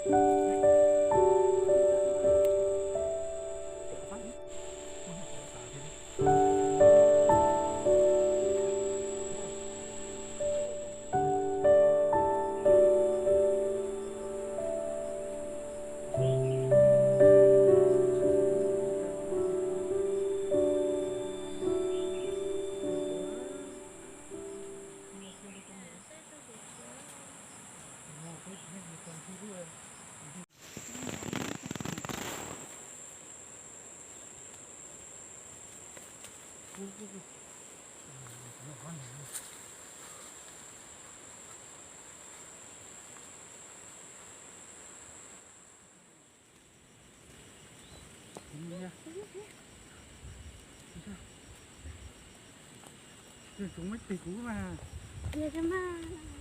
Tsuas muaj ib teg kuv mas.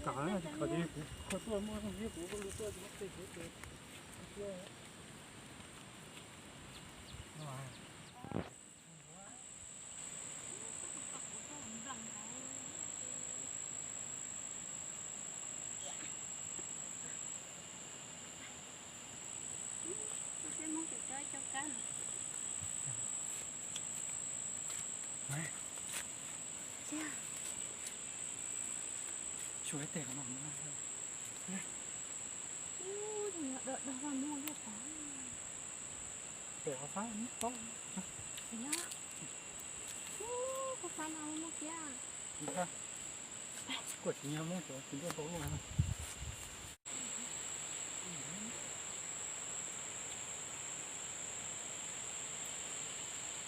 Kom tias kuv kho tuaj muaj zoo thiab kuv lub tuaj tsis muaj teg kuv ces. Xyuas ib teg qhov no. Ub, dag dag vaj muag liaj tas. Pem qhov fab ub tob. Yog. Ub, qhov fab no muaj kiag. Kuj tsis nyob muab cov tsis ntuj tau luaj.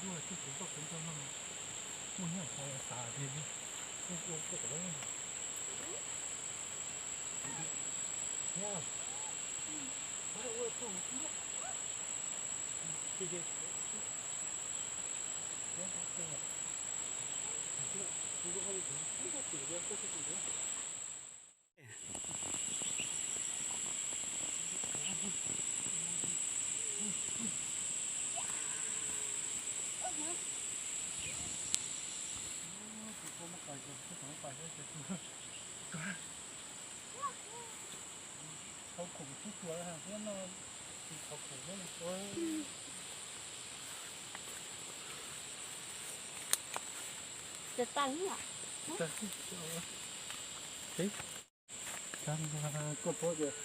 Luag tib kuv koj kuv nrog no, muaj nyob xav xav li, kuj ua kuj ua. Nyob, ua txog thiab. Khau khoom tib txhua thiab no, khau khoom thiab no. Ces tag li. Koj paub tias,